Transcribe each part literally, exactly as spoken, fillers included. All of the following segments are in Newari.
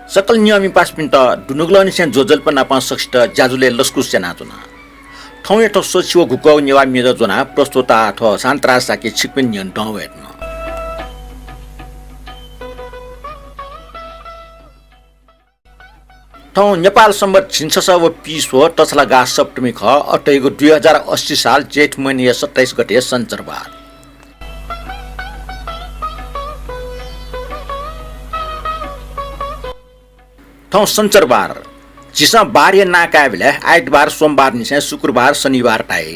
सकल नियमि पासापिन्त दुनुगलंनिसें ज्वजलपा नापं सकसित ज्याझ्वलय् लसकुस यानाच्वना। थौंया थ्व स्वछि व गुकःगु नेवाः म्येजः ज्वनाः प्रस्तुता थ्व शान्तराज शाक्य छिकपिनि न्ह्यःने दं वयेधुन। थौं नेपाल संवत् झिंछसः व पीस्वः तछलागा सप्तमी खः, अथे धइगु दुई हजार अस्सी साल जेठ महिनाया सत्ताइस गते सञ्चरबार। थौं सञ्चरबार। झीसं बारया नां कायेबलय् आइतबार, सोमबारनिसें शुक्रबार, शनिबार धाइ।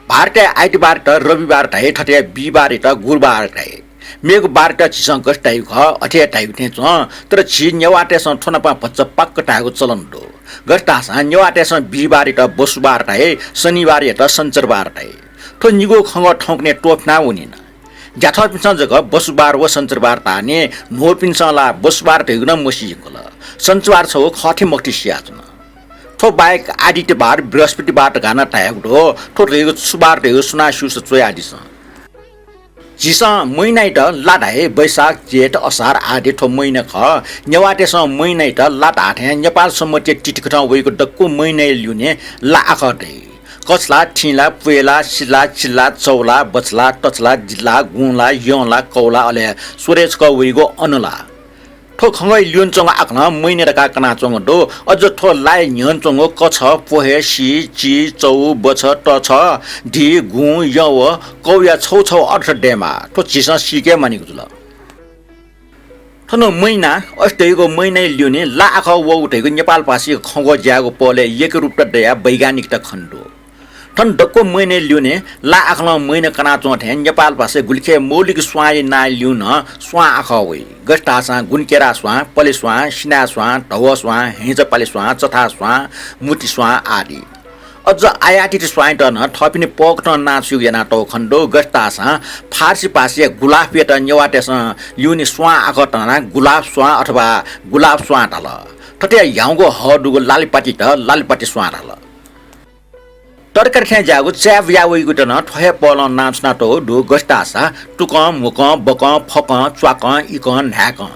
भारतय् आइतबारयात रविबार धाइ, थथे बिहिबारयात गुरुबार धाइ। मेगु बारयात झीसं गथे धाइगु खः, अथे हे धाइगु थें च्वं, तर झी नेवाःतय्सं थ्व नापं भचा पाक्क धायेगु चलन दु। गथे धाःसां नेवाःतय्सं बिहिबारयात बसुबार धाइ, शनिबारयात सञ्चरबार धाइ। थ्व निगू खँग्वः थौंकन्हय् त्वःफिना वनीन। ज्याथःपिन्सं जक बसुबार व सञ्चरबार धाःनि, न्हूपिन्सं ला बसुबार धइगु नं मसी यंकल। सञ्चरबार छगू खःथें मखुथें सियाच्वन। थ्व बाहेक आदित्यबार, बृहस्पतिबार धकाः नं धायेगु दु। थ्व धइगु छु बार धइगु सुनां स्यूसा च्वयादिसँ। झीसं महिनायात ला धाइ, वैशाख, जेठ, असार आदि थ्व महिना खः। नेवाःतय्सं महिनायात ला धाःथें नेपाल सम्बतया तिथिकथं वइगु दक्व महिनाया ल्यूने ला आखः धाइ। कछला, थिंला, प्वय्ला, सिला, चिला, चौला, बछला, तछला, दिला, गुँला, यंला, कौला, अले स्वरे छकः वइगु अनला। थ्व खँग्वःया ल्यूने च्वंगु आखलं महिना धकाः कनाच्वंगु दु। अझ थ्व लाया न्ह्यःने च्वंगु कछ, प्वहे, सि, चि, चौ, बछ, तछ, दि, गुँ, यं व कौया छौ छौ अर्थ दयेमाः। थ्व झीसं सीके मानिगु जुल। थन महिना, अथे धइगु महिनाया ल्यूने ला आखः वःगु धइगु नेपालभाषी खँग्वः ज्याःगु पहलय् यक्व रूपत दयाः वैज्ञानिकत खने दु। थन दक्व महिनाया ल्यूने ला आखलं महिना कनाच्वं थें नेपालभाषाय् गुलिखे मौलिक स्वांया नांया ल्यूने नं स्वां आखः वइ। गथे धाःसां गुन्केरा स्वां, पले स्वां, सिनाय् स्वां, धवः स्वां, हिंचा पाले स्वां, चथा स्वां, मुति स्वां आदि। अझ आयातिथि स्वांयात नं थःपिनि पःकथं नां छुइगु यानातःगु खने दु। गथे धाःसां फारसी भाषाया गुलाफयात नेवाःतय्सं ल्यूने स्वां आखः तनाः गुलाफ स्वां अथवा गुलाब स्वां धाल। थथे ह्याउँगु हः दुगु लालिपातित लालिपाति स्वां धाल। तरकारी थें ज्याःगु चाय् बुया वइगुत नं थ्व हे पहलं नां छुनातःगु दु। गथे धाःसा तुकं, म्हुकं, बकं, फकं, च्वाकं, इकं, न्हाय्कं।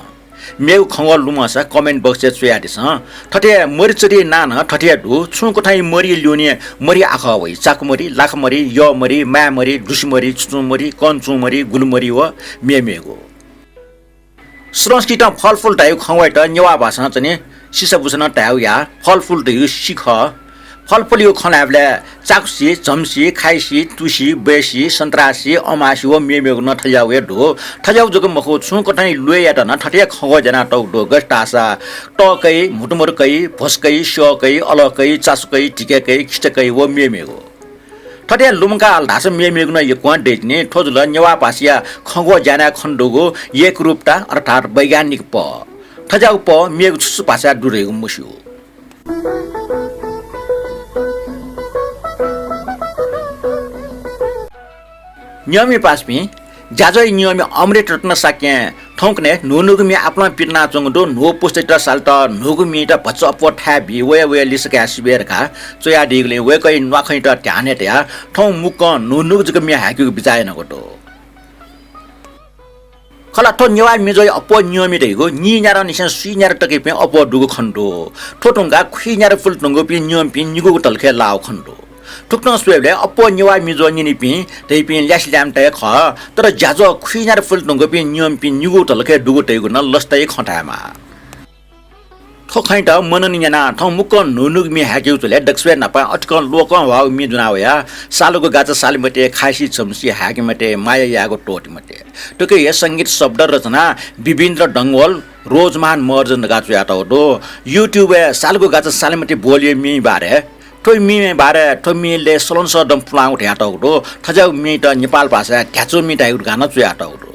मेगु खँग्वः लुमंसा comment box-य् च्वयादिसँ। थथे मरिचरिया नां नं थथे हे दु। छुं कथंया मरिया ल्यूने मरि आखः वइ। चाकुमरि, लाखमरि, यःमरि, माय्मरि, दुसिमरि, छुचुंमरि, कञ्चुंमरि, गुलुमरि व मेमेगु। संस्कृतं फलफुल धाइगु खँग्वःयात नेवाः भाषां चाहिँ सिसाबुसा नं धायेगु याः। फलफुल धाइगु सि खः। फलफुलयागु खँ ल्हायेबलय् चाकुसि, झम्सि, खाइसि, तुसि, बय्सि, सन्तरासि, अम्हासि व मेमेगु नं थज्याःगु हे दु। थज्याःगु जक मखु, छुं कथंया ल्वय्‌यात नं थथे हे खँग्वः ज्यानातःगु दु। गथे धाःसा तःकइ, म्हुतुमरु कइ, भ्वसकइ, स्यःकइ, अलःकइ, चासुकइ, धिकेकइ, खिचाकइ व मेमेगु। थथे लुमंकाः हल धाःसा मेमेगु नं यक्वं दइतिनि। थ्व जुल नेवाः भाषाया खँग्वः ज्यानाय् खने दुगु एकरूपता अर्थात् वैज्ञानिक पह। थज्याःगु पह मेगु छु छु भाषाय् दु धइगु मस्यू। नियमि पासापिं, ज्याझ्वःया नियमि अमृत रत्न शाक्यं थौंकन्हय् न्हून्हूगु म्ये आपालं पितिनाच्वंगु दु। न्हू पुस्तायात सालेत न्हूगु म्येयात भचा अप्वः थाय् बी, वया वया लिसः काये सिबें धकाः च्वयादीगुलिं वय्‌कःया न्वाखँयात ध्यानय् तयाः थौं मुक्कं न्हून्हूगु जक म्ये हाय्‌केगु बिचाः यानागु दु। खला, थ्व नेवाः म्येजःया अप्वः नियमि धइगु नीन्यादँनिसें स्वीन्यादँ तकयापिं अप्वः दुगु खने दु। थ्व धुंकाः खुइन्यादँ पुले धुंकूपिं नियमिपिं निगूगु तलखय् लाःगु खने दु। थुकथं स्वयेबलय् अप्वः नेवाः म्येजः न्यनीपिं धइपिं ल्यासेल्याय्‌म्हतय् खः, तर ज्याझ्वः खुइन्यादँ पुले धुंकूपिं नियमिपिं निगूगु तलखय् दुगु धइगु नं लसताया खँ धायेमाः। थ्व खँयात मनन यानाः थौं मुक्कं न्हून्हूगु म्ये हाय्‌केगु झ्वलय् दक्वस्वय् न्हापां अतिकं लोकंह्वाःगु म्ये ज्वना वयाः सालुगु गाचा साले मते, खाइसि झम्सि हाय्‌के मते, माया यायेगु त्वःते मते। थुकी हे संगीत शब्द रचना विभीन्द्र डंगोल, रोजमान महर्जन धकाः च्वयातःगु दु। YouTube-य् सालुगु गाचा साले मते बोलिया म्ये बारे, थ्व म्ये बारे, थ्व म्ये लय् सलंसः दँ पुलांगु धयातःगु दु। थज्याःगु म्येयात नेपाल भाषाय् घ्याच्वः म्ये धइगु धकाः नं च्वयातःगु दु।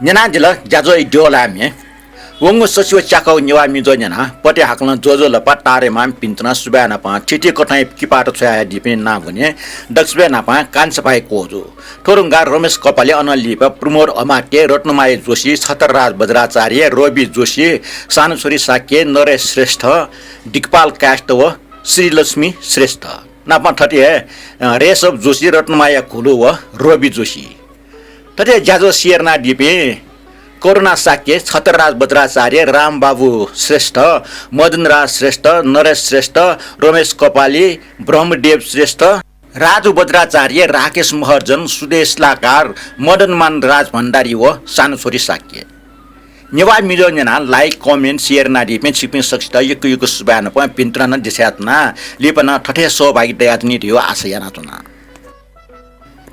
न्यनादिल ज्याझ्वः द्यः ल्हाये म्ये। वंगु सछि व च्याकागु नेवाः मिजो न्यनाः पत्याः हाकलं ज्वजलपा तारेमाम भिंतुना सुभाय् नापं थीथी कथंया किपात छ्वयादीपिं नां वने दक्वसिबय् नापं कान्छाभाइ कोजु। थ्व धुंकाः रमेश कपाली, अनं लिपा प्रमोद अमात्य, रत्नमाया जोशी, छतरराज बज्राचार्य, रवि जोशी, सानुछोरी शाक्य, नरेश श्रेष्ठ, दिगपाल कायस्थ व श्रीलक्ष्मी श्रेष्ठ। नापं थथे हे, अ, रेशव जोशी, रत्नमाया घुलु व रवि जोशी। थथे ज्याझ्वः share यानादीपिं करुणा शाक्य, छतरराज बज्राचार्य, रामबाबु श्रेष्ठ, मदनराज श्रेष्ठ, नरेश श्रेष्ठ, रमेश कपाली, ब्रह्मदेव श्रेष्ठ, राजु बज्राचार्य, राकेश महर्जन, सुदेश लाकार, मदनमान राजभण्डारी व सानुछोरी शाक्य। नेवाः मिजो न्यनाः like, comment, share यानादीपिं छिकपिं सकसित यक्व यक्व सुभाय् नापं भिंतुना नं देछानाच्वना। लिपा नं थथे सहभागी दयाच्वनी धइगु आशा यानाच्वना।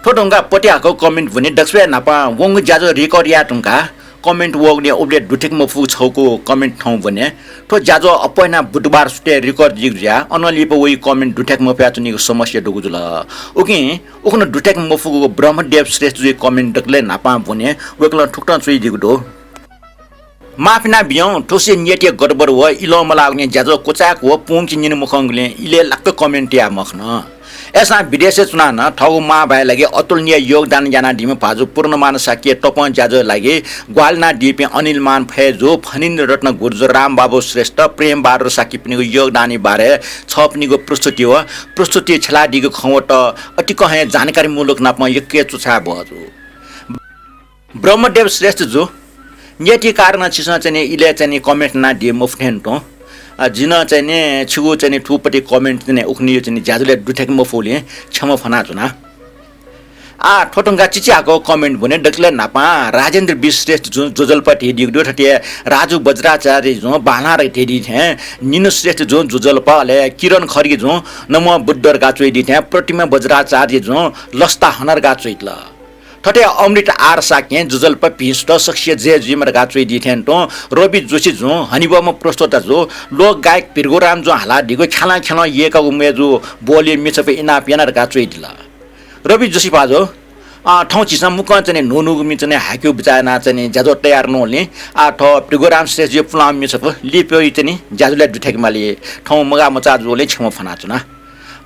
थ्व धुंकाः पत्याः हाकःगु comment वने दक्वसिबय् नापं वंगु ज्याझ्वः record याये धुंकाः comment वःगुलिं उबलय् दुथ्याके मफुगु छगू comment थौं वने। थ्व ज्याझ्वः अप्वः यानाः बुधबार सुथय् record जुइगु जुयाः अनं लिपा वइगु comment दुथ्याके मफयाच्वनीगु समस्या दुगु जुल। उकिं उखुन्हु दुथ्याके मफुगु ब्रह्मदेव श्रेष्ठ जुइगु comment दकलय् न्हापां वने। वय्कलं थुकथं च्वयादीगु दु। माफ यानाबियँ, थुगुसी net-या गडबड व इलंमलाःगुलिं ज्याझ्वः क्वचाय्क व पूंके न्यने मखंगुलिं इलय् लाक्क comment याये मखन। अय्सां विदेशय् च्वनाः नं थःगु मां भाय् लागि अतुलनीय योगदान यानादीम्ह भाजु पूर्णमान शाक्यया तपं ज्याझ्वः लागि ग्वाहालि यानादीपिं अनिलमान फैजु, फणीन्द्र रत्न गुर्जु, रामबाबु श्रेष्ठ, प्रेमबहादुर शाक्यपिनिगु योगदानया बारे छपिनिगु प्रस्तुति व प्रस्तुति छ्यलादीगु खँ वत अतिकं हे जानकारीमूलक नापं यक्व च्वछाये बहःजू। ब्रह्मदेव श्रेष्ठ जु, net-या कारणं छिसं चाहिँ नि इलय् चाहिँ नि comment यानादी मफु थें तुं। अ, जिं नं चाहिँ नि छिगु चाहिँ नि थुपति comment चाहिँ नि उखुन्हु चाहिँ नि ज्याझ्वलय् दुथ्याके मफुगुलिं क्षमा फ्वनाच्वना। आः थ्व धुंकाः चिचिहाकःगु comment वने दकलय् न्हापां राजेन्द्र वि श्रेष्ठ जुं ज्वजलपा धयादीगु दु। थथे राजु बज्राचार्य जुं बांलाःगु धयादी थें, निनु श्रेष्ठ जुं ज्वजलपा, अले किरण खड्गी जुं नमो बुद्ध धकाः च्वयादी थें, प्रतिमा बज्राचार्य जुं लसता हना धकाः च्वयादिल। थथे अमृत आर शाक्यं ज्वजलपा भिं सुथ सकसिया जय जुइमा धकाः च्वयादी थें तुं रवि जोशी जुं हनेबहःम्ह प्रस्तोता जु, लोकगायक भृगुराम जुं हालादीगु ख्यालं ख्यालं यय्कागु मय्जु बोली मिछापु इनाप याना धकाः च्वयादिल। रवि जोशी भाजु, अ, थौं झीसं मुक्कं चाहिँ नि न्हून्हूगु म्ये चाहिँ नि हाय्क्यु बिचाः यानाः चाहिँ नि ज्याझ्वः तयार यानागुलिं, अ, थ्व भृगुराम श्रेष्ठजुया पुलांगु म्ये छपु लिपाया चाहिँ नि ज्याझ्वलय् दुथ्याकेमाली। थौं मगाः मचाः जूगुलिं क्षमा फ्वनाच्वना।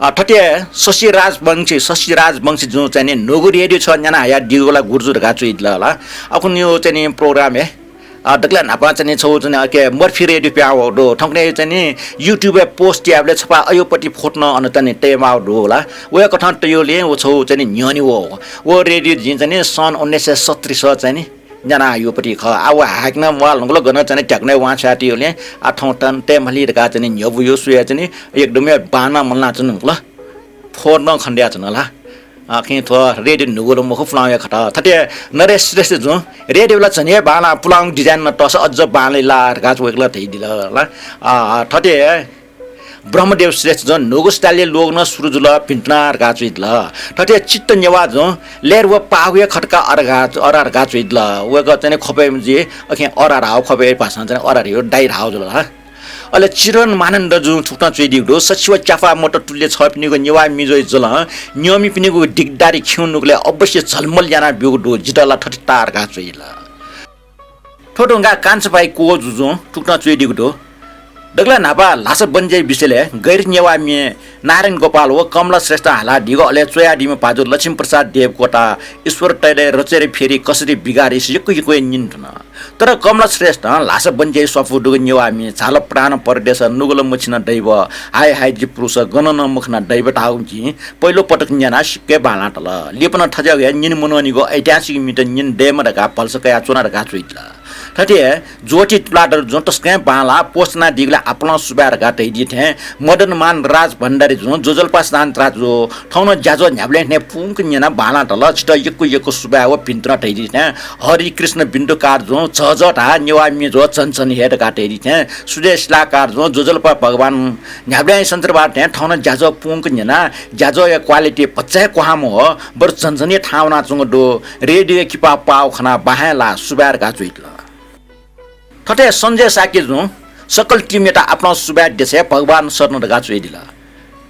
अ, थथे शशि राजवंशी, शशि राजवंशीजुं चाहिँ नि न्हूगु रेडियो छगः न्याना हयादीगु ला गुर्जु धकाः च्वयादिल ला। अखुन्हु चाहिँ नि program हे अ, दकलय् न्हापां चाहिँ नि छगू चाहिँ नि अके मर्फी रेडियो पिहां वःगु दु। थौंकन्हय् चाहिँ नि YouTube-य् post यायेबलय् छपा अयोपति photo नं अन चाहिँ नि तयेमाःगु दु ला। वया कथं तयेगुलिं व छगू चाहिँ नि न्ह्यःने वः। व रेडियो जिं चाहिँ नि सन् उन्नाइस सय सत्तरी स चाहिँ नि न्याना हयागु पति खः। आ व हाय्क नं म्वाःल्हुंगु ला गनं चाहिँ नि ढ्याकनय् वां छ्वयातयागुलिं आ थौं तन तयेमाली धकाः चाहिँ नि न्ह्यब्वयागु स्वयाः चाहिँ नि एकदम हे बांलाः मलानाच्वनागु ला। Photo नं खनेदयाच्वन ला। अ, खिं थ्व रेडियो न्हूगु ला मखु, पुलांगु हे खः। थथे नरेश श्रेष्ठजुं रेडियो ला झन हे बांलाः, पुलांगु design नं तःसा अझ बांलाइ ला धकाः वय्कलं धयादिल ला। अ, थथे ब्रह्मदेव श्रेष्ठजुं न्हूगु style-य् logo नं सुरु जुल, भिन्तुना धकाः च्वयादिल। थथे चित्त नेवाःजुं लय्र व पाःगु हे खः धकाः अरा धकाः च्वयादिल। वय्कः चाहिँ नि ख्वपय् जि अखिं अरा धाःगु, ख्वपय् भाषां चाहिँ नि अरा धाःगु, दाइ धाःगु जुल ला। अले चिरन मानन्धरजुं थुकथं च्वयादीगु दु, सछि व च्यापा मत तुल्य छःपिनिगु नेवाः म्ये ज्वःया जलं न्यंमिपिनिगु दिगदारी खिउँगुलिं अवश्य झलमल यानाब्यूगु दु, जितः ला थथे ताः धकाः च्वयादिल। थ्व धुंकाः कान्छापाइँ कोजुजुं थुकथं च्वयादीगु दु, दकलय् न्हापा ल्हासा बन्ज्याया विषयलय् गैर नेवाः म्ये नारायण गोपाल व कमला श्रेष्ठं हालादीगु, अले च्वयादीम्ह भाजु लक्ष्मी प्रसाद देवकोटा, ईश्वर तैलय् रचेर फेरि कसरी बिगारेस यक्व यक्व हे न्यने धुन। तर कमला श्रेष्ठं ल्हासा बन्ज्याया स्वापू दुगु नेवाः म्ये झाल प्राण परदेश, नुगल मछिन दैव, हाय हाय जि पुरुष, गनं नं मखना दैव धाःगु जिं पहिलो पटक न्यनाः सिक्क हे बांलाः तल। लिपा नं थज्याःगु हे न्यने मनंनिगु ऐतिहासिक म्येत न्यने दयेमा धकाः भलसा कयाच्वना धकाः च्वयादिल। थथे ज्योति तुलाधरजुं तसकं हे बांलाः, post यानादीगुलिं आपालं सुभाय् धकाः धयादी थें मदनमान राजभण्डारीजुं ज्वजलपा शान्तराजु, थौं नं ज्याझ्वः न्ह्याबलें थें पुंक न्यनाः बांलाः तल, छितः यक्व यक्व सुभाय् व भिन्तुना धयादी थें हरिकृष्ण बिन्दुकारजुं झःझः धाः, नेवाः म्ये ज्वः झन झन हे धकाः धयादी थें सुजय शिलाकारजुं ज्वजलपा भगवान न्ह्याबलें सञ्चरबार थें थौं नं ज्याझ्वः पुंक न्यनाः ज्याझ्वःया quality भचा हे क्वहां मवः, बरु झन झन हे थाहां वनाच्वंगु दु। रेडियोया किपा पाःगु खनाः बांलाः, सुभाय् धकाः च्वयादिल। थथे सञ्जय शाक्यजुं सकल team-यात आपालं सुभाय् देछाय् भगवान शरण धकाः च्वयादिल।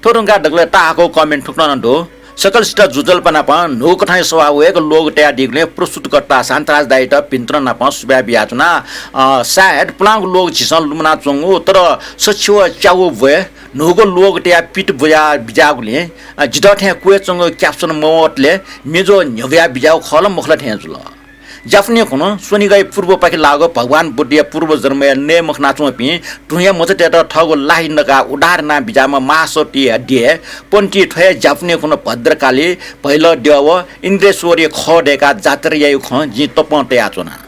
थ्व धुंकाः दकलय् ताहाकःगु comment थुकथं नं दु। सकलसित ज्वजलपा नापं न्हूगु कथंया सवाः वय्कः logo तयादीगुलिं प्रस्तुतकर्ता शान्तराज दाइयात भिन्तुना नापं सुभाय् बियाच्वना। अ, सायद पुलांगु logo झीसं लुमनाच्वंगु, तर सछि व च्यागू ब्वय् न्हूगु logo तयाः print बुया बिज्याःगुलिं, अ, जितः थें क्वय् च्वंगु caption मवतले म्ये ज्वः न्ह्यब्वया बिज्याःगु खः ला मखु ला थें जुल। ज्यापनय् खुन्हु स्वनिगःया पूर्वपाखे लाःगु भगवान बुद्धया पूर्वजन्मया नये मखनाच्वंपिं धुँया मचातय्त थःगु लाहि नकाः उद्धार याना बिज्याःम्ह महासतीया देय् पन्थी थ्व हे ज्यापनय् खुन्हु भद्रकाली, भैलद्यः व इन्द्रेश्वरया खः दय्काः जात्रा याइगु खँ जिं तपं तयाच्वना।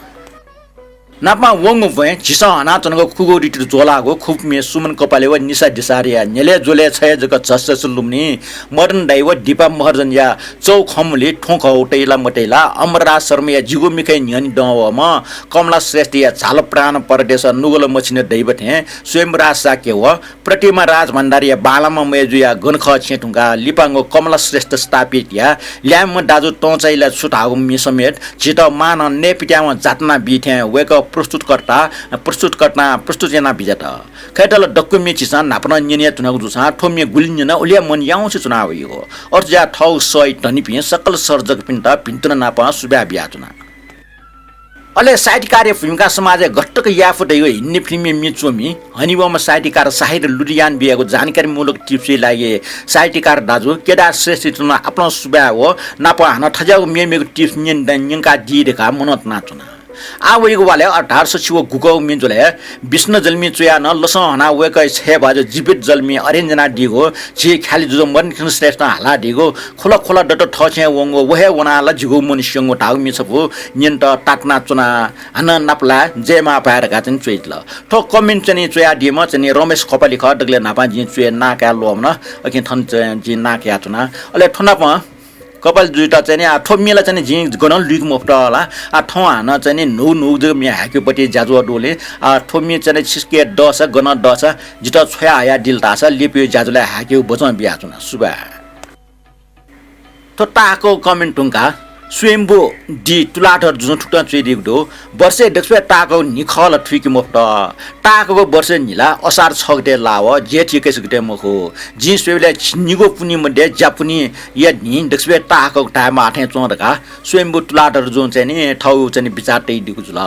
नापं वंगु ब्वय् झीसं हनाच्वनागु खुगू ऋतुत ज्वःलाःगु खुपु म्ये सुमन कपाली व निशा दिसारया न्ह्यलय् ज्वलय् छय् जक झसझस लुमनी। मदन दाइ व दीपा महर्जनया चौ खमुली थ्वँ घौ तइ ला मतइ ला, अमरराज शर्माया जिगु मिखाय् न्ह्यःने दं वःम्ह कमला श्रेष्ठया झाल प्राण परदेश नुगल मछिन दैव थें स्वयम्भूराज शाक्य व प्रतिमा राजभण्डारीया बांलाम्ह मय्जुया गन खः छेँ धुंकाः लिपांगु कमला श्रेष्ठ स्थापित याः। ल्याय्म्ह दाजु तंचाइला छु धाःगु म्ये समेत झीत मानं नयेपित्यावं जात्ना बी थें वय्कः प्रस्तुतकर्ता, प्रस्तुतकर्तां प्रस्तुत याना बिज्यात। खय्‌त ला दक्व म्ये झीसं न्हापा नं न्यने धुनागु जूसां थ्व म्ये गुलि न्यना उलि हे मन याउँसे च्वना वइगु। अथे जुयाः थःगु सःया धनीपिं सकल सर्जकपिन्त भिन्तुना नापं सुभाय् बियाच्वना। अले साहित्यकारया भूमिका समाजय् गथे तक याये फु धइगु हिन्दी फिल्मया म्ये च्वमि हनेबहःम्ह साहित्यकार साहिर लुधियानवियागु जानकारीमूलक tips-या लागि साहित्यकार दाजु केदार श्रेष्ठयात नं आपालं सुभाय् व नापं हानं थज्याःगु मेमेगु tips न्यन-, न्यंकादी धकाः मनं तनाच्वना। आः वइगु वालय् अठार सय छि व गुगःगु म्ये ज्वलय् विष्णु जल्मी च्वयाः नं लसं हनाः वय्कःया छय् भाजु जीवित जल्मी अरेंज यानादीगु झी ख्यालि जुजु मदनकृष्ण श्रेष्ठं हालादीगु खुला खुला दत थःछेँय् वंगु व हे वनाः ला जिगु मन स्यंगु धाःगु म्ये छपु न्यनेत तातुनाच्वना। हानं नापलाये जय मां पाय् धकाः चाहिँ च्वयादिल। थ्व comment चाहिँ च्वयादीम्ह चाहिँ रमेश कपाली खः। दकलय् न्हापां जिं च्वय् नां काये ल्वःमन, अकिं थन चाहिँ जिं नां कयाच्वना। अले थ्व नापं कपाली जुयात चाहिँ नि, आ, थ्व म्ये ला चाहिँ नि जिं गनं लुइके मफुत ला। आ, थौं हानं चाहिँ नि न्हू न्हू जक म्ये हाय्केगु पति ज्याझ्वः दुलिं, आ, थ्व म्ये चाहिँ नि छिसके दःसा, गनं दःसा, जितः छ्वया हयादिल धाःसा लिपाया ज्याझ्वलय् हाय्केगु बचं बियाच्वना। सुभाय्। थ्व ताहाकःगु comment धुंकाः स्वयम्भू डी तुलाधर जुजुं थुकथं च्वयादीगु दु। वर्षय् दकलय् ताःहाकःगु न्हि खः ला थुइके मफुत। ताःहाकःगु वर्षय् न्हि ला असार छ गते लाः व जेठ एक्काइस गते मखु। जिं स्वयेबलय् झिंनिगू पुन्हि मध्ये ज्यापुन्हिया न्हि दकलय् ताःहाकःगु धायेमाः थें च्वं धकाः स्वयम्भू तुलाधर जुजुं चाहिँ नि थःगु चाहिँ नि बिचाः तयादीगु जुल।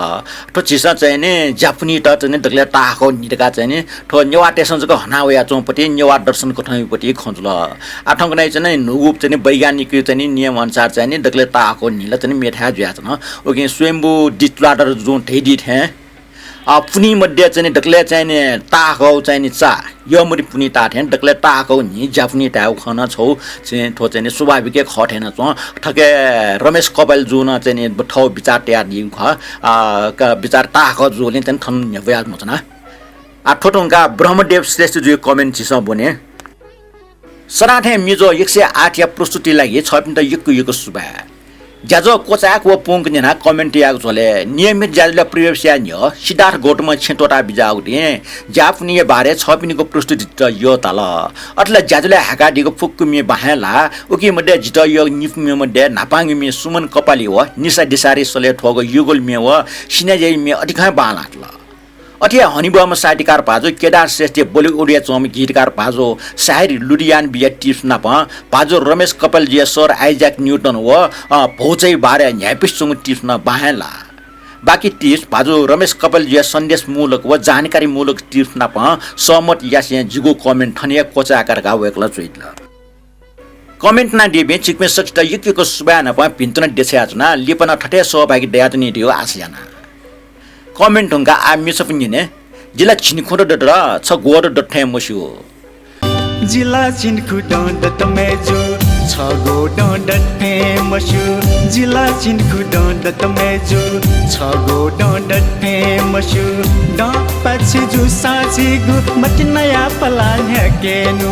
थ्व झीसं चाहिँ नि ज्यापुन्हित चाहिँ नि दकलय् ताःहाकःगु न्हि धकाः चाहिँ नि थ्व नेवाःतय्सं जक हना वयाच्वंपति नेवाः दर्शन कथंयापति खँ जुल। आः थौंकन्हय् चाहिँ नि न्हूगु चाहिँ नि वैज्ञानिक चाहिँ नि नियम अनुसार चाहिँ नि दकलय् ताःहाकःगु न्हि ला चाहिँ नि मेथाय् जुयाच्वन। उकिं स्वयम्भू डी तुलाधर जुजुं धयादी थें, अ, पुन्हि मध्ये चाहिँ नि दकलय् चाहिँ नि ताःहाकःगु चाहिँ नि चा, यःमरि पुन्हि ताः थें दकलय् ताःहाकःगु न्हि ज्यापुन्हि धायेगु खँ नं छगू चाहिँ थ्व चाहिँ नि स्वाभाविक हे खः थें नं च्वं। थथे रमेश कपाली जुजुं नं चाहिँ नि थःगु बिचाः तयादीगु खः। अ, क-, बिचाः ताःहाकः जूगुलिं चाहिँ नि थन न्ह्यब्वया मच्वना। आः थ्व धुंकाः ब्रह्मदेव श्रेष्ठ जुया comment झीसं ब्वने। सदां थें मिजो एक सय आठ या प्रस्तुति लागि छपिन्त यक्व यक्व सुभाय्। ज्याझ्वः क्वचायेक व पूवंक न्यनाः comment यायेगु झ्वलय् नियमित ज्याझ्वलय् प्रवेश याये न्ह्यः सिद्धार्थ गौतमं छेँ त्वःता बिज्याःगु थें ज्यापुन्हिया बारे छपिनिगु प्रस्तुतित यःताल। अथे ला ज्याझ्वलय् हाय्कादीगु फुक्क म्ये बाहें ला उकी मध्ये जितः यःगु निपु म्ये मध्ये न्हापांगु म्ये सुमन कपाली व निशा दिसारी सलय् थ्वःगु युगल म्ये व सिनाज्याया म्ये अधिकं बांलाः तल। अथे हे हनेबहःम्ह साहित्यकार भाजु केदार श्रेष्ठया Bollywood-या च्वंम्ह गीतकार भाजु शाहिर लुधियानवीया tips नाप भाजु रमेश कपालीजुया सर आइज्याक न्युटन व, अ, भौचाया बारे न्ह्याइपुसे च्वंगु tips नं बाहें ला। बाकी tips भाजु रमेश कपालीजुया सन्देशमूलक व जानकारीमूलक tips नाप सहमत यासें जिगु comment थन हे क्वचाय्का धकाः वय्कलं च्वयादिल। Comment यानादीपिं छिकपिं सकसित यक्व यक्व सुभाय् नाप भिंतुना देछानाच्वना। लिपा नं थथे सहभागी दयाच्वनी धइगु आशा याना। Comment धुंकाः आः म्ये छपु न्यने। जि ला झिंखुदँ दत, छ ग्वदँ दत थें मस्यू। जि ला झिंखुदँ दत मय्जु, छ ग्वदँ दत थें मस्यू। जि ला झिंखुदँ दत मय्जु, छ ग्वदँ दत थें मस्यू। दँ पाय्छि जूसां झीगु मतिनाया पला न्ह्याकेनु।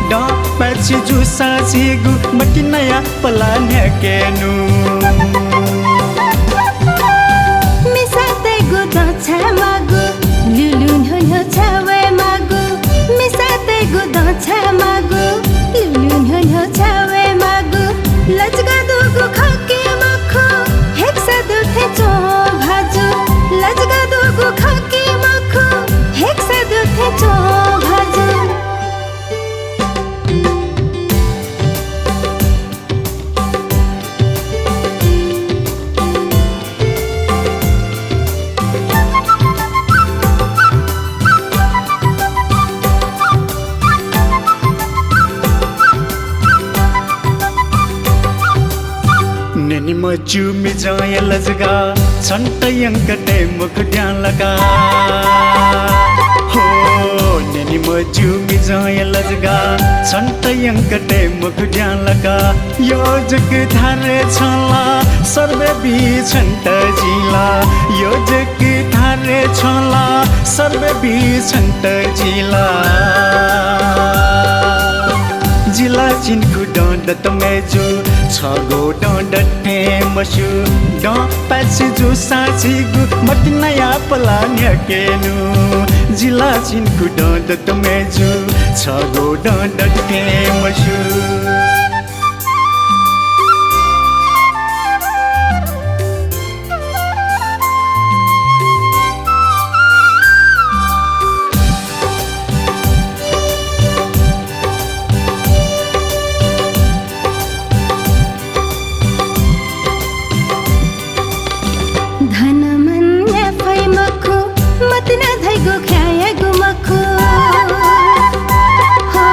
दँ पाय्छि जूसां झीगु मतिनाया पला न्ह्याकेनु। मिसातय्गु दँ छाय्माःगु, ल्यूल्यू न्ह्यः न्ह्यः छाय् वयेमाःगु। मिसातय्गु दँ छाय्माःगु, ल्यूल्यू न्ह्यः न्ह्यः छाय् वयेमाःगु। लजगाः दुगु खः कि मखु, हेक्सा दु थें च्वं भाजु। लजगाः दुगु खः कि मखु, हेक्सा दु थें च्वं भाजु। न्यने मज्यू मिजंया लजगाः, छन्त यंकतय् मखु ज्ञान लकाः। हो, न्यने मज्यू मिजंया लजगाः, छन्त यंकतय् मखु ज्ञान लकाः। योजक धारे छं ला, सर्वे बी छन्त जिं ला। योजक धारे छं ला, सर्वे बी छन्त जिं ला। जि ला झिंखुदँ दत मय्जु, छ ग्वदँ दत थें मस्यू। दँ पाय्छि जूसां झीगु मतिनाया पला न्ह्याकेनु। जि ला झिंखुदँ दत मय्जु, छ ग्वदँ दत थें मस्यू। धन मान न्ह्याः फइ मखु, मतिना धइगु ख्यायेगु मखु। हो,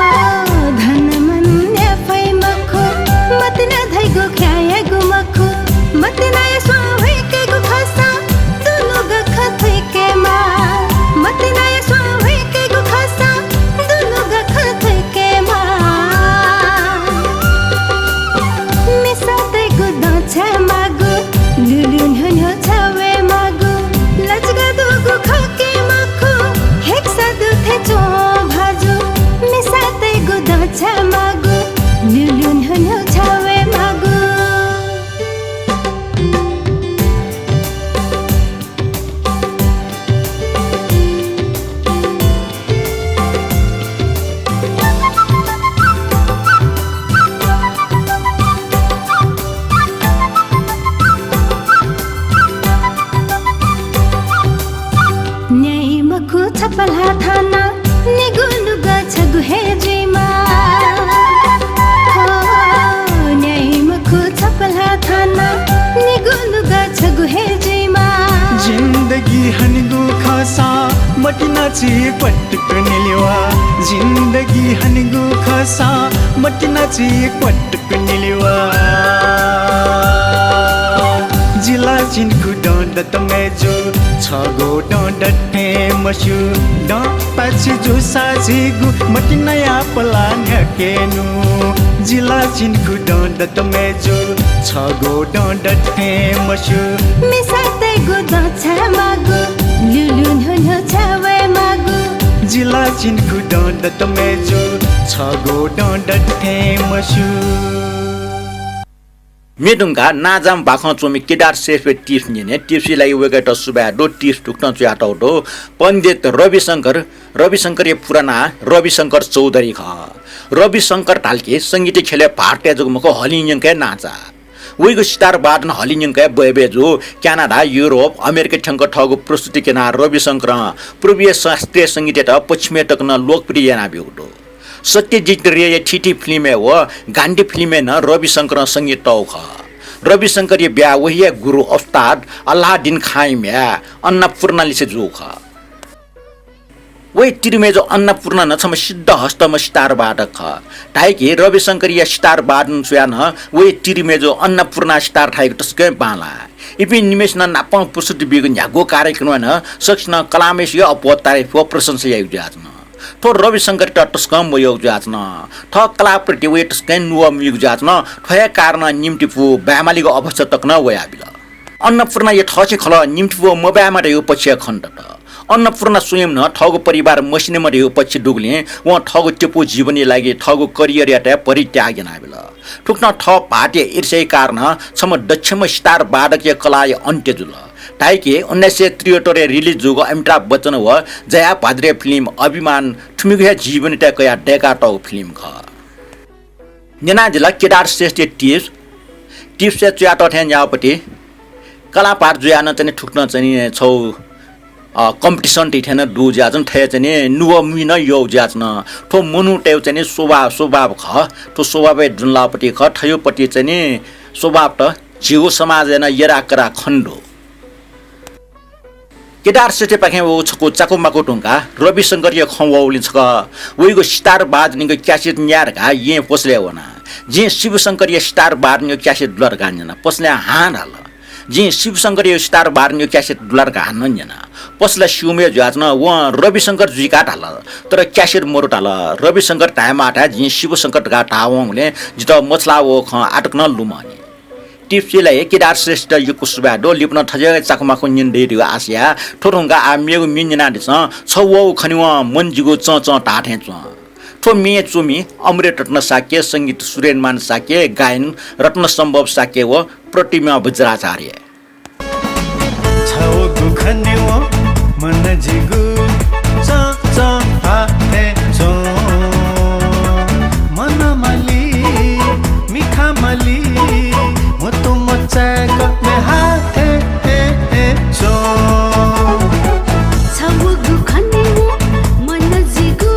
धन मान न्ह्याः फइ मखु, छि क्वतुक निलिवा, जिन्दगी हनेगु खःसा मतिना छि क्वतुक निलिवा। जिला छिनखु दँ दत मय्जु, छगू दँ दत थें मस्यू। दँ पाय्छि जूसा झीगु मतिनाया पला न्ह्याके नु। जिला छिनखु दँ दत मय्जु, छगू दँ दत थें मस्यू। मिसातय्गु दँ छायेमाःगु, ल्यूल्यू न्ह्यू न्ह्यू छायेवयेमाःगु। जिला छिनखु दँ दत मय्जु, छगू दँ दत थें मस्यू। म्ये धुंकाः नांजाःम्ह बाखं च्वमि केदार श्रेष्ठया tips न्यने। Tips-या लागि वय्कःयात सुभाय् दु। Tips थुकथं च्वयातःगु दु। पण्डित रविशंकर, रविशंकरया पूरा नां रविशंकर चौधरी खः। रविशंकर धाल कि संगीतया ख्यलय् भारतय् जक मखु, हलिं न्यंकं हे नांजाः। वइगु सितार वादन हलिं न्यंकं हे बय्बय् जू। क्यानाडा, युरोप, अमेरिका थ्यंक थःगु प्रस्तुति क्यनाः रविशंकरं पूर्वीय शास्त्रीय संगीतयात पश्चिमय् तक नं लोकप्रिय यानाब्यूगु दु। सत्यजित रेया थीथी फिल्मय् व गान्धी फिल्मय् नं रविशंकरं संगीत तःगु खः। रविशंकरया ब्याहा वहिया गुरु उस्ताद अल्लाउद्दीन खाँया म्ह्याय् अन्नपूर्णालिसे जूगु खः। वया तिरिमय्जु अन्नपूर्णा नं छम्ह सिद्ध हस्तम्ह सितार वादक खः। धाइकि रविशंकरया सितार वादन स्वयाः नं वया तिरिमय्जु अन्नपूर्णा सितार थाइगु तसकं बांलाः। इपिं निम्हय्सिनं नापं प्रस्तुति बीगु न्ह्यागु कार्यक्रमय् नं सकसिनं कलाःम्हय्सिया अप्वः तारिफ व प्रशंसा याइगु जुयाच्वन। थ्व रविशंकरयात तसकं मयःगु जुयाच्वन। थः कलाप्रति वया तसकं नुगः मुइगु जुयाच्वन। थ्व हे कारणं निम्तिपु बाय्मालिगु अवस्था तक नं वयाबिल। अन्नपूर्णाया थःछिं खलः निम्तिपु मबाय्मा धयागु पक्ष हे खनेदत। अन्नपूर्णा स्वयं नं थःगु परिवार मसिनेमा धयागु पक्ष दुगुलिं वं थःगु त्यपु जीवनया लागि थःगु करियरयात परित्याग यानाबिल। थुकथं थः भाःतया ईर्ष्याया कारणं छम्ह दक्षम्ह सितार वादकया कलाया अन्त्य जुल। धाइकि उन्नाइस सय त्रिहत्तरय् release जूगु अमिताभ बच्चन व जया भाद्रे फिल्म अभिमान थुमिगु हे जीवनयात कयाः दय्कातःगु फिल्म खः। न्यनादिल केदार श्रेष्ठया tips। Tips-य् च्वयातःथें न्याःपति कलापात जुयाः नं चाहिँ नि थुकथं चाहिँ नि छगू, अ, competition थें नं दु जुयाच्वन, थथे चाहिँ नि नुगः मुइ नं यःगु जुयाच्वन। थ्व मनूतय्गु चाहिँ नि स्वभाव, स्वभाव खः। थ्व स्वभावय् दुने लाःपति खः, थज्याःपति चाहिँ नि स्वभावत झीगु समाजय् नं यराकरा खने दु। केदार श्रेष्ठपाखें वःगु छकू चाकूमाकू धुंकाः रविशंकरया खँ वःगुलिं छकः वइगु सितार वादनयागु cassette न्याये धकाः येँ पसलय् वना। जिं शिवशंकरया सितार वादनयागु cassette दु ला धकाः न्यना। पसलय् हां धाल। जिं शिवशंकरया सितार वादनयागु cassette दु ला धकाः हानं न्यना। पसला स्यूम्ह जुयाच्वन, वं रविशंकर जुइ का धाल, तर cassette मदु धाल। रविशंकर धायेमाः धाये, जिं शिवशंकर धकाः धाः वंगुलिं जितः मछालाः वःगु खँ आः तक नं लुमंनि। Tips-या लागि केदार श्रेष्ठयात यक्व सुभाय् दु। लिपा नं थज्याःगु चाकूमाकू न्यने दइ धइगु आशा याये। थ्व धुंकाः आः मेगु म्ये न्यनादिसँ। छगू वःगु खनेवं मन जिगु चंचं धाःथें च्वं। थ्व म्येय् च्वमि अमृत रत्न शाक्य, संगीत सुरेन्द्रमान शाक्य, गायन रत्नसम्भव शाक्य व प्रतिमा वज्राचार्य। छगू खनेवं मन जिगु चंचं धाःथें च्वं। मन मलि, मिखा मलि, म्हुतु मचाय्क म्ये हाःथें च्वं। छगू खनेवं मन जिगु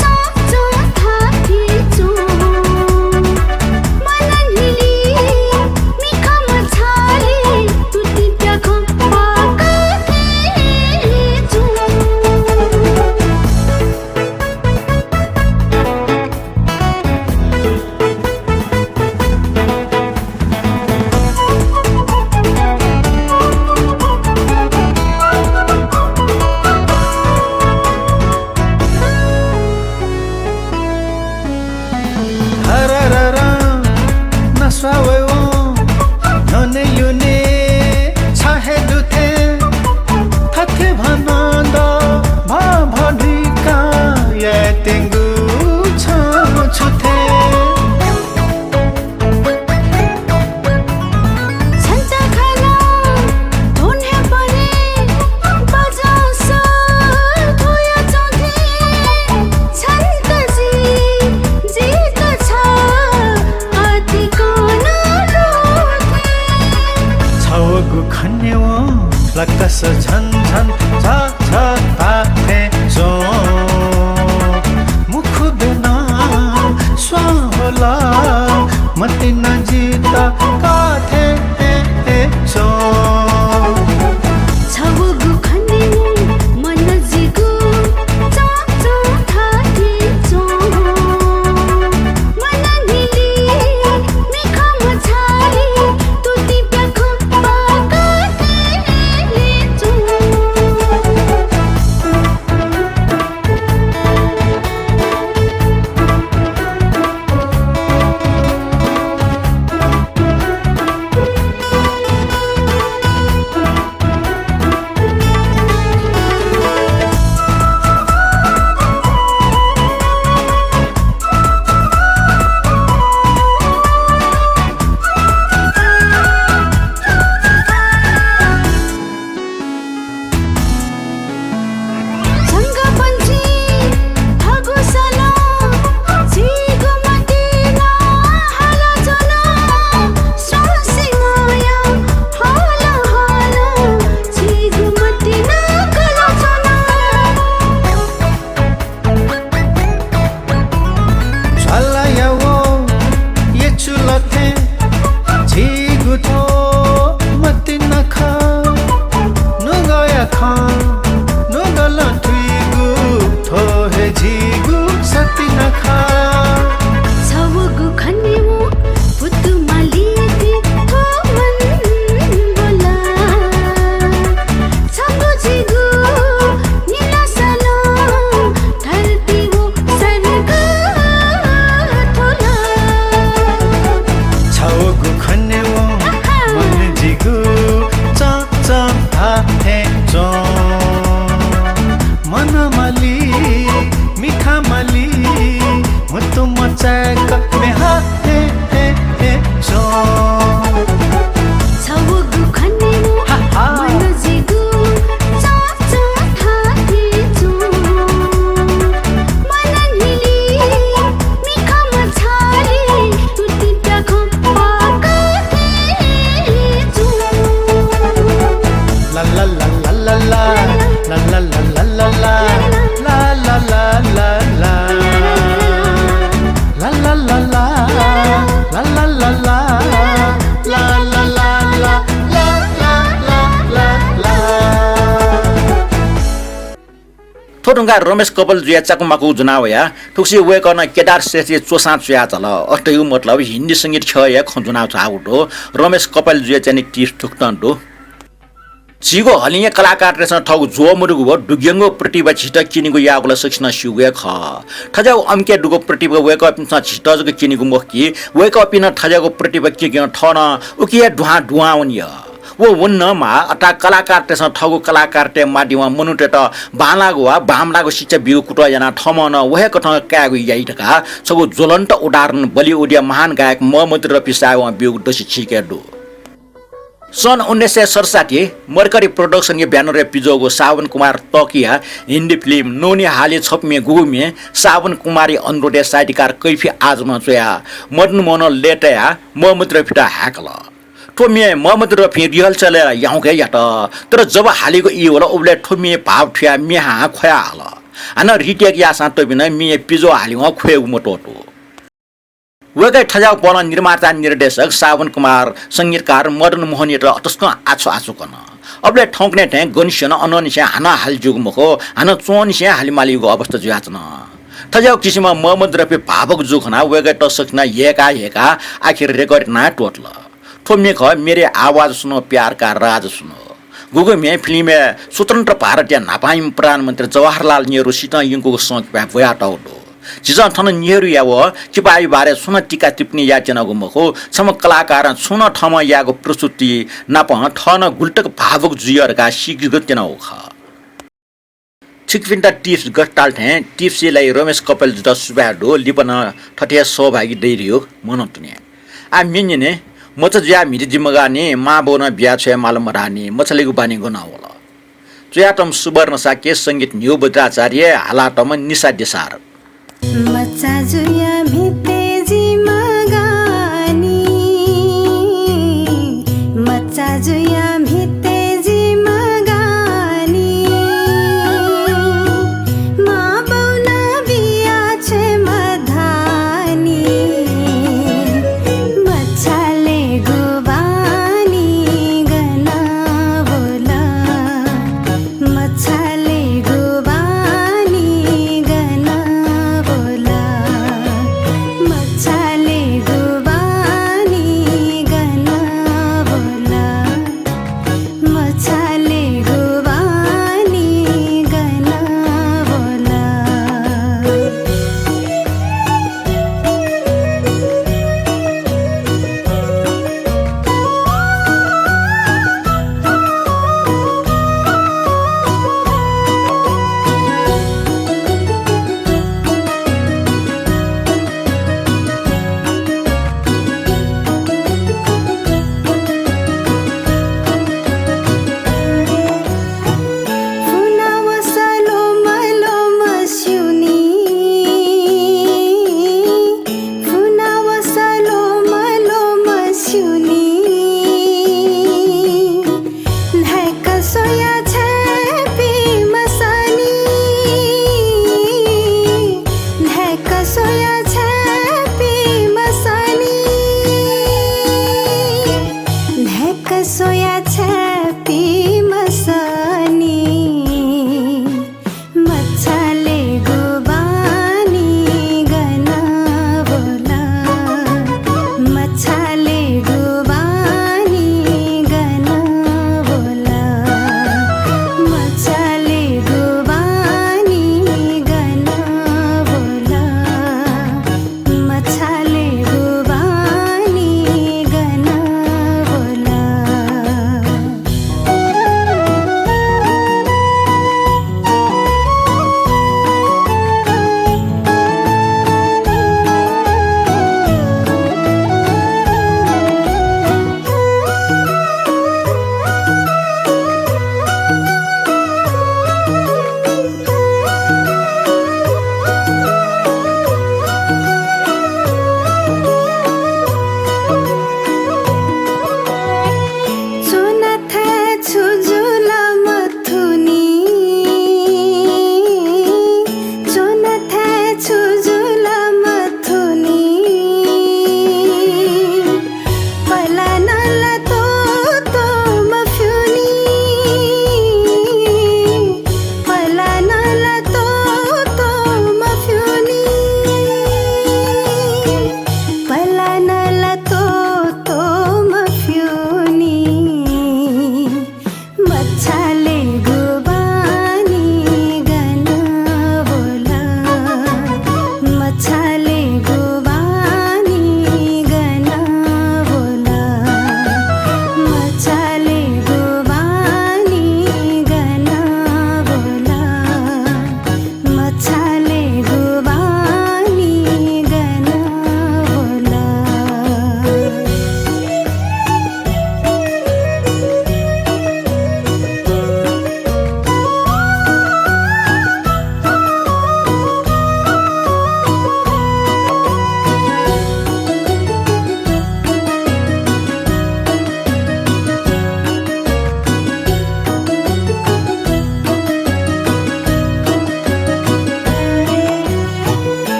चंचं धाःथें च्वं। मन न्हिलि, मिखा मछालि, तुतिप्याखं पाकाथें च्वं। हरररं नस्वाः वयेवं न्ह्यःने ल्यूने छाः हे दु थें। थथे भनं द भभः धुइकाः यायेत्यंगु छुं छु थें। छन्त खला धुन हे परे बजंस धुया च्वंथें। छन्त जि, जित छ अतिकं नं ल्वःथें। छगू खनेवं लकस झन झन झ झ धाःथें च्वं। मुखु ब्यनाः स्वां ह्वल, मतिना जित काःथें च्वं। छगू खनेवं मन जिगु का रमेश कपालजुया चाकुमाकु ज्वना वया। थुगुसी वय्‌कलं केदार श्रेष्ठया च्वसां च्वया चाल। अथे धइगु मतलब हिन्दी संगीत ख्यःया खँ ज्वना छ्वःगु दु। रमेश कपालजुया चाहिँ नि टिप्स थुकथं दु। झीगु हलिंया कलाकारतय्‌सं थःगु ज्वः मदुगु व दुग्यंगु प्रतिभा झीत क्यनीगु याःगु ला सकसिनं स्यूगु हे खः। थज्याःगु अम्के दुगु प्रतिभा वय्‌कःपिन्सं झीत जक क्यनीगु मखु कि वय्‌कःपिं नं थज्याःगु प्रतिभा क्यक्यं थः नं उकिया दुहां दुहां वनी। व वने नं माः। अथाः कलाकारतय्‌सं थःगु कलाकारतय् माध्यमं मनूतय्‌त बांलाःगु वा बांमलाःगु शिक्षा बीगु कुतः यानाः थःम्हं नं व हे कथं कायेगु याइ धकाः छगू ज्वलन्त उदाहरण बलिउडया महान गायक मोहम्मद रफी साहेबं ब्यूगु दसि छिके दु। सन् उन्नाइस सय सतसट्ठी मरकरी प्रोडक्सनया ब्यानरय् पिज्वःगु सावन कुमार तःकिया हिन्दी फिल्म नोनी हाली छपु म्ये गुगु म्ये सावन कुमारया अनुरोधय् साहित्यकार कैफी आजमं च्वयाः मदन मोहनं लय् तयाः मोहम्मद रफीत हाय्‌कल। थ्व म्ये मोहम्मद रफीं रिहर्सलय् याउँक हे यात। तर जब हालीगु ई वल, उबलय् थ्व म्ये भाव थुयाः म्ये हां ख्वयाहल। हानं retake याःसां तबिनं म्ये पिज्वः हालिवं ख्वयेगु मत्वःतू। वय्‌कःया थज्याःगु पहलं निर्माता निर्देशक सावन कुमार संगीतकार मदन मोहनयात अतसकं आछु आछु कन। अबलय् थौंकन्हय् थें गन स्यन अनंनिसें हानं हाले ज्यूगु मखु, हानं च्वंनिसें हाले मालीगु अवस्था जुयाच्वन। थज्याःगु किसिमं मोहम्मद रफी भावुक जूगु खनाः वय्‌कःयात सकसिनं ह्यय्‌का ह्यय्‌का आखिर record यानाः त्वःतल। थ्व म्ये खः मेरे आवाज सुनो प्यार का राज सुनो। गुगु म्ये फिल्मय् स्वतन्त्र भारतया न्हापांनिम्ह प्रधानमन्त्री जवाहरलाल नेहरू सितं यंकूगु सँ किपाय् ब्वयातःगु दु। झीसं थन नेहरूया व किपाया बारे छुं नं टीका टिप्पणी यायेत्यनागु मखु, छम्ह कलाकारं छुं नं थःम्हं याःगु प्रस्तुति नाप थः नं गुलितक भावुक जुइ धकाः सीके जक त्यनागु खः। छिकपिन्त टिप्स गथे ताल थें टिप्सया लागि रमेश कपालजुयात सुभाय् दु, लिपा नं थथे सहभागी दइ धइगु मनंतुने। आः म्ये न्यने, मचा जुयाः म्हिते जि मगानि, मांबौनं बियाछ्वये माल मधानि, मछालेगु बानी गनं वल। च्वयातःम्ह सुवर्ण शाक्य, संगीत न्ह्यू बज्राचार्य, हालातःम्ह निशा देसार। मचा जुयाः म्हिते जि मगानि, मचा जुयाः म्हिते जि मगानि, मांबौनं बियाछ्वये मधानि, मछालेगु बानी गनं वल। मछालेगु बानी गनं वल।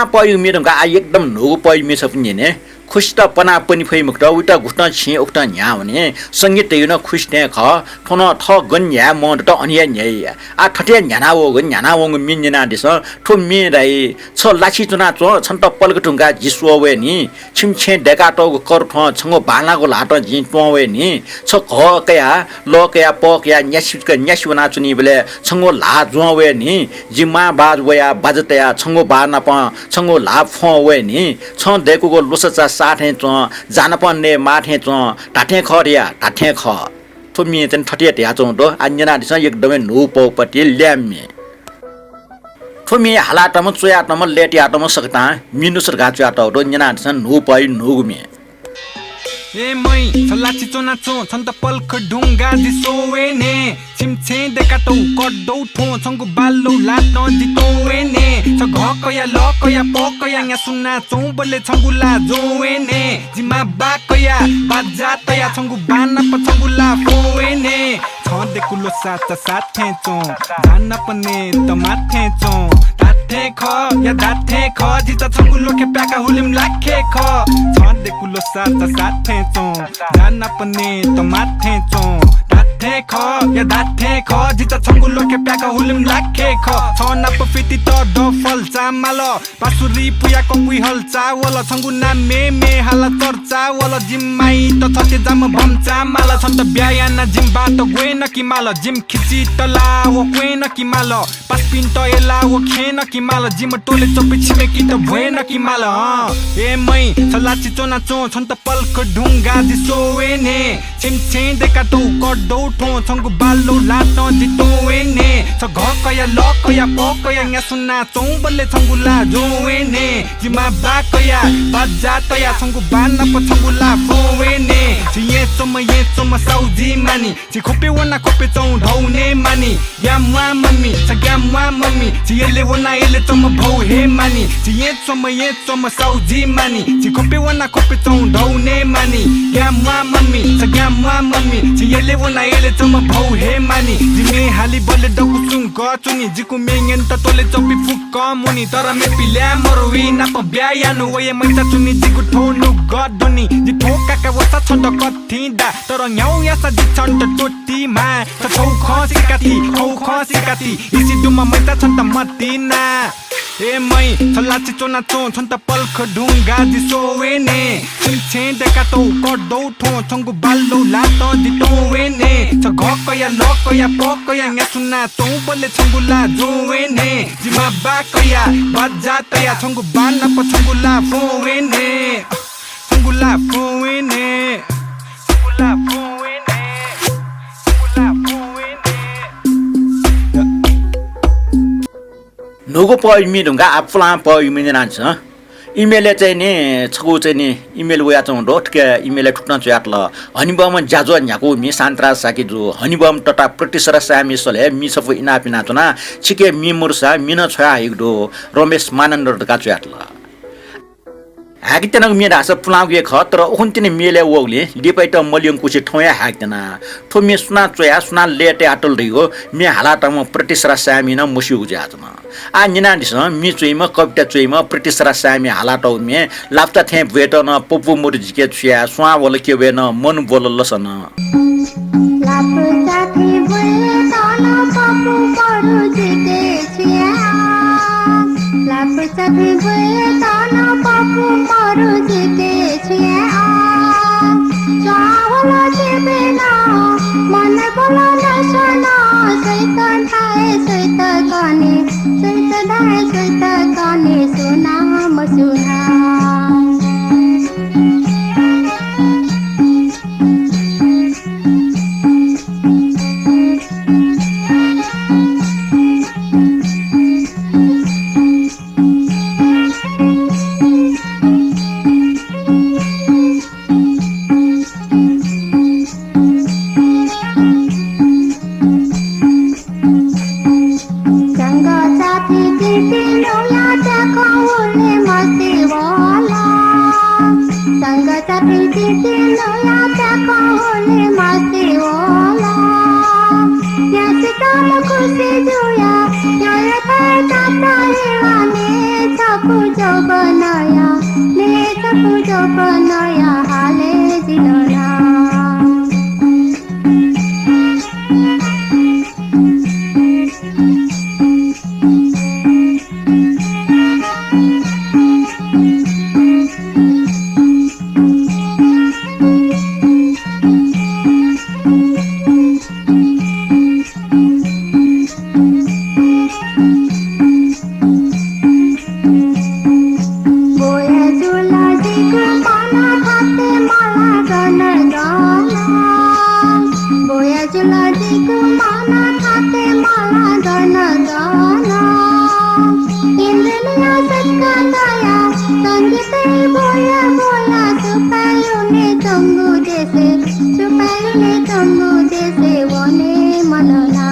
पय्‌युमि धुंकाः आः एकदम न्हूगु पय्‌युमि छपु न्यने। खुसित पनापनि फइ मखुत, उइत गुथुं छिं उकथं न्ह्याः वने। संगीत धइगु नं खुसि थें खः। थ्व नं थः गन न्ह्याये मं दत, अन हे न्ह्याइ। आः थथे न्ह्यानावःगु, न्ह्यानावंगु म्ये न्यनादिसँ। थ्व म्ये धाइ, छ लाछि च्वनाच्वँ, छन्त पलख धुंकाः जि स्वः वये नि। छिमि छेँय् दय्‌कातःगु करु थ्वं छंगु बांलाःगु ल्हातं जिं त्वं वये नि। छ घः कयाः, लः कयाः, पः कयाः न्यासि, न्यासि वनाच्वनीबलय् छंगु ल्हाः ज्वं वये नि। जि मां बाज वयाः बाजा तयाः छंगु बाः नापं छंगु ल्हाः फ्वं वये नि। छं दय्‌कूगु लुसाचा साः थें च्वं, जानापं नये माः थें च्वं, धात्थें खः धया, धात्थें खः। थ्व म्ये चाहिँ थथे धयाच्वंगु दु, आः न्यनादिसँ, एकदमै न्हूगु पौ पति ल्याय् म्ये। थ्व म्ये हालातःम्ह, च्वयातःम्ह, लय्‌तायातःम्ह सकतां मिनुस धकाः च्वयातःगु दु, न्यनादिसँ, न्हूगु पय् न्हूगु म्ये। ए मय्, छ लाछि च्वनाच्वँ, छन्त पलख धुंकाः जि स्वः वये नि। छिमि छेँय् दय्‌कातःगु करु थ्वं छंगु बांलाःगु ल्हातं जि त्वं वये नि। छ घः कयाः, लः कयाः, पः कयाः न्यासि वनाच्वंबलय् छंगु ल्हाः ज्वं वये नि। जि मां बाः कयाः बाजा तयाः छंगु बां नाप छंगु ल्हाः फ्वं वये नि। छं दय्‌कूगु लुसाचा साः थें च्वं, जानापं नयेत माः थें च्वं, धात्थें खः या धात्थें खः, जितः छंगु ल्वखे प्याकाः हुलिमि लाखे खः। छं दय्‌कूगु लुसाचा साः थें च्वं, जानापं नयेत माः थें च्वं, धात्थें खः या धात्थें खः, जितः छंगु ल्वखे प्याकाः हुलिमि लाखे खः। छं नाप फितित दफल चाःमाल, बाँसुरी पुयाः ककुइ हल्चावल, छंगु नामय् म्ये हालाः चर्चावल। जिमि मांयात छते जामं भम्चामाल, छन्त ब्याहा यानाः जिमि बात ग्वय् नकेमाल। जिमि खिचित लाः व क्वय् नकेमाल, पासापिन्त यलाः व खेँ नकेमाल। जिमि टोलय् च्वंपिं छिमेकीत भ्वय् नकेमाल। हँ, ए मय्, छ लाछि च्वनाच्वँ, छन्त पलख धुंकाः जि स्वः वये नि। छिमि छेँय् दय्‌कातःगु करु थ्वं छंगु बांलाःगु ल्हातं जि त्वं वये नि। छ घः कयाः, लः कयाः, पः कयाः न्यासि वनाच्वंबलय् छंगु ल्हाः ज्वं वये नि। जि मां बाः कयाः बाजा तयाः छंगु बां नाप छंगु ल्हाः फ्वं वये नि। जि येँ च्वंम्ह, येँ च्वंम्ह साहु जि मानि। जि ख्वपय् वनाः ख्वपय् च्वंगु धौ नये मानि। ग्याः म्वाः मम्मी, छ ग्याः म्वाः मम्मी। जि यलय् वनाः यलय् च्वंम्ह भौ हे मानि। जि येँ च्वंम्ह, येँ च्वंम्ह साहु जि मानि। जि ख्वपय् वनाः ख्वपय् च्वंगु धौ नये मानि। ग्याः म्वाः मम्मी, छ ग्याः म्वाः मम्मी। जि यलय् वनाः यलय् च्वंम्ह भौ हे मानि। जि म्ये हालीबलय् दक्व सुं गः च्वनी। जिगु म्ये न्यनेत टोलय् च्वंपिं फुक्कं मुनी। तर मेपिं ल्याय् मरुइ नाप ब्याहा यानाः वये मय्‌चा च्वनी। जिगु थौं नुगः दुनि। जि थौं काका वःसा छन्त कथिं दा। तर न्ह्याउ याःसा जि छन्त त्वःती माः। छ छौ खँ सिकाति, खौ खँ सिकाति। इसे दुम्ह मय्‌चा छन्त मतिना। ए मय्, छ लाछि च्वनाच्वँ, छन्त पलख धुंकाः जि स्वः वये नि। छिमि छेँय् दय्‌कातःगु करु थ्वं छंगु बांलाःगु ल्हातं जि त्वं वये नि। छ घः कयाः, लः कयाः, पः कयाः न्यासि वनाच्वंबलय् छंगु ल्हाः ज्वं वये नि। जि मां बाः कयाः बाजा तयाः छंगु बां नाप छंगु ल्हाः फ्वं वये नि। छंगु ल्हाः फ्वं वये नि। छंगु ल्हाः फ्वं वये नि। छंगु ल्हाः फ्वं वये नि। न्हूगु पय्‌युमि धुंकाः आः पुलां पय्‌युमि न्यनादिसँ। Email-य् चाहिँ नि छगू चाहिँ नि email वयाच्वंगु दु। थुकिया email-य् थुकथं च्वयातल। हनेबहःम्ह ज्याझ्वः न्ह्याकूम्ह शान्तराज शाक्य जु, हनेबहःम्ह तता प्रतिसरा साय्‌म्ह सलय् मि छपु इनाप यानाच्वना। छिके मि मदुसा मि नं छ्वयाहइगु दु, रमेश मानन्धर धकाः च्वयातल। हाय्‌के त्यनागु म्ये धाःसा पुलांगु हे खः, तर उखुन्हु तिनि mail-य् वःगुलिं लिपायात मल्यंकुसे थौं हे हाय्‌के त्यना। थ्व म्ये सुनां च्वया, सुनां लय् तयातल धइगु म्ये हालातःम्ह प्रतिसरा साय्‌मिं नं मस्यूगु जुयाच्वन। आः न्यनादिसँ, म्ये च्वइम्ह, कविता च्वइम्ह प्रतिसरा साय्‌मिं हालातःगु म्ये। लापता थें ब्वयेत नं पपू मदु जिके छु याये, स्वां वल क्यबय् नं, मन ब्वल लसनं। लापता थें ब्वयेत नं पपू मदु जिके छु याये। लापता थें ब्वयेत नं पपू मदु जिके छु याये। स्वां वल क्यबय् नं, मन ब्वल लसनं। स्वइत धाये, स्वइत कने, स्वइत धाये, स्वइत कने, सुनां मस्यूना। पनया, मेचा पुजो पनया हाले जिलना। बोया जुला जिगु मन थाते मला गन गन। बोया जुला जिगु मन थाते मला गन गन। इन्द्रिया सक्का दया संगीतय् बोया बोया सुपायुने तंगु देशे, सुपायुने तंगु देशे वने मनना।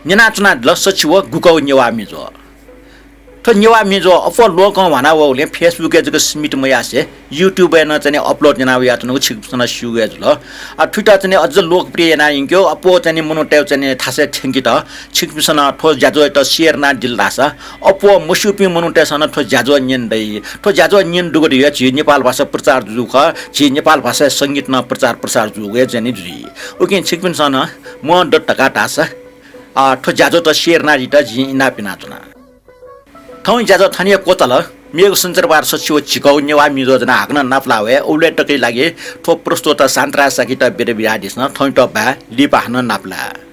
न्यनाच्वनादिल सछि व गुकःगु नेवाः म्हिजोः। थ्व नेवाः म्हिजोः अप्वः लोकं ह्वाना वःगुलिं Facebook-य् जक सीमित मयासें YouTube-य् नं चाहिँ नि upload याना वयाच्वनागु छिकपिन्सं नं स्यूगु हे जुल। आ, थुइत चाहिँ नि अझ लोकप्रिय याना यंकेगु, अप्वः चाहिँ नि मनूतय् चाहिँ नि थासय् थ्यंकेत छिकपिन्सं नं थ्व ज्याझ्वःयात share यानादिल धाःसा अप्वः मस्यूपिं मनूतय्सं नं थ्व ज्याझ्वः न्यने दइ। थ्व ज्याझ्वः न्यने दुगु धइगु झी नेपाल भाषा प्रचार जूगु खः, झी नेपाल भाषाया संगीत नं प्रचार प्रसार जूगु हे चाहिँ नि जुइ। उकिं छिकपिन्सं नं मं दत धकाः धाःसा, आ, थ्व ज्याझ्वःयात share यानादीत जिं इनाप यानाच्वना। थौं ज्याझ्वः थन हे क्वचाल। मेगु सञ्चारवार सछि व झिकःगु नेवाः म्हिजोः ज्वनाः हाकनं नापलाः वये। उबलय् तकया लागि थ्व प्रस्तोता शान्तराज शाक्ययात बिदा बियादिसँ। थौंयात बाय्, लिपा हानं नापलाये।